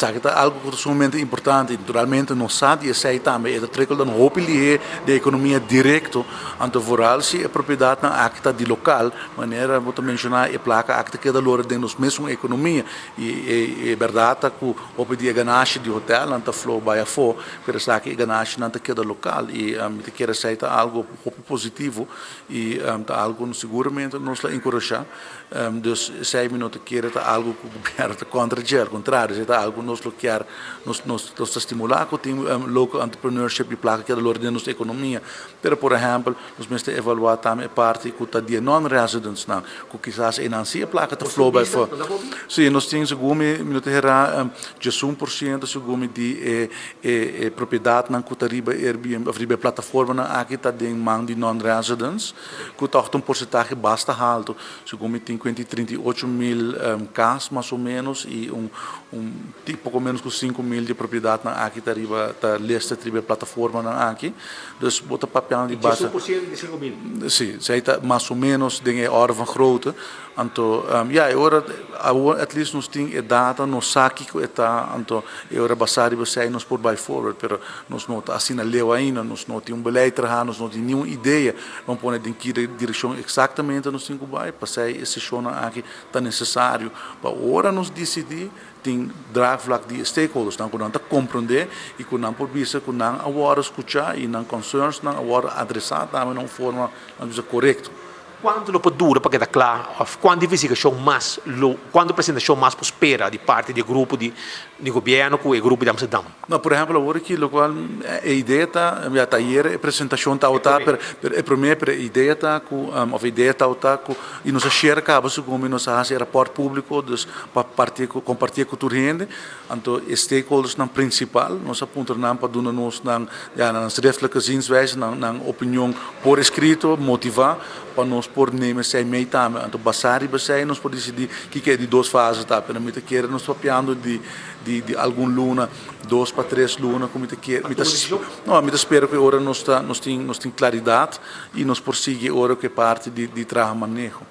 Esaki ta algu ku ta sumamente importante i naturalmente nos sa di esei tambe e ta trickle down hopi lihé den ekonomia direkto. Anto vooral si e propiedatnan aki ta di lokal, manera bo ta menshoná e plaka aki ta keda lora den nos mesun ekonomia i e bèrdat ta ku hopi di e ganashi di hotelnan ta flow bai afó, pero esaki e ganashinan ta keda lokal i mi ta kere esei ta algu hopi positivo i ta algu ku nos siguramente nos lo enkurashá. Dus esei mi no ta kere ta algu ku gobièrnu ta kontra dje, al kontrario, esei ta algu ku nos lo kier, nos nos nos ta stimulá ku tin local entrepreneurship i plaka keda lora den nos ekonomia. Pero por ehèmpel nos mester evaluá tambe e parti ku ta di e non-residentsnan, ku kisas einan si e plaka ta flow bai for. Si, nos tin segun mi, mi no ta herá, 11% segun mi di e e e propiedatnan ku ta riba Airbnb òf riba e plataformanan aki ta den man di non-residents. Ku tòg ta un porsentahe basta haltu, segun mi tin kuenta i 38.000 kas mas o ménos i un un poko ménos ku 5000 di e propiedatnan aki ta riba ta listed riba e plataformanan aki. Dus bo ta papiando di basta. 10% di 5000? Si, esei ta mas o ménos den e orde van grootte. Anto, ya, e ora awor at least nos tin e data, nos sa kiko e ta, anto e ora basá riba esei nos por bai forward, pero nos no ta asina leu ainda, nos no tin un beleid trahá, nos no tin niun idea ban pone den ki direkshon eksaktamente nos tin ku bai, pasei e seshonnan aki ta nesesario pa ora nos disidí tin draagvlak di e stakeholdersnan ku nan ta komprondé i ku nan por bisa ku nan a wòrdu skuchá i nan concernsnan a wòrdu adresá tambe na un forma, nan bisa, korekto. Kuantu lo por dura pa keda kla òf kuantu investigashon mas lo, kuantu presentashon mas por spera di parti di e grupo di di gobièrnu ku e grupo di Amsterdam? No, por ehèmpel awor aki lokual e idea ta, ya ta ayer e presentashon tabata, pero pero e promé pero e idea ta ku òf e idea tabata ku i nos a share kaba segun mi nos a hasi e rapòrt públiko dus pa parti ku kompartié ku tur hende, anto e stakeholdersnan prinsipal nos a puntra nan pa duna nos nan ya nan schriftelijke zienswijze nan nan opinion por eskrito motivá pa nos por neem esei mee tambe. Anto basá riba esei nos por disidí kiko e di dos fase ta. Pero mi ta kere nos papiando di di di algun luna, 2 pa 3 luna ku mi ta kere, mi ta no, mi ta spera ku e ora nos ta nos tin nos tin klaridat i nos por sigui e ora ku e parti di di traha maneho.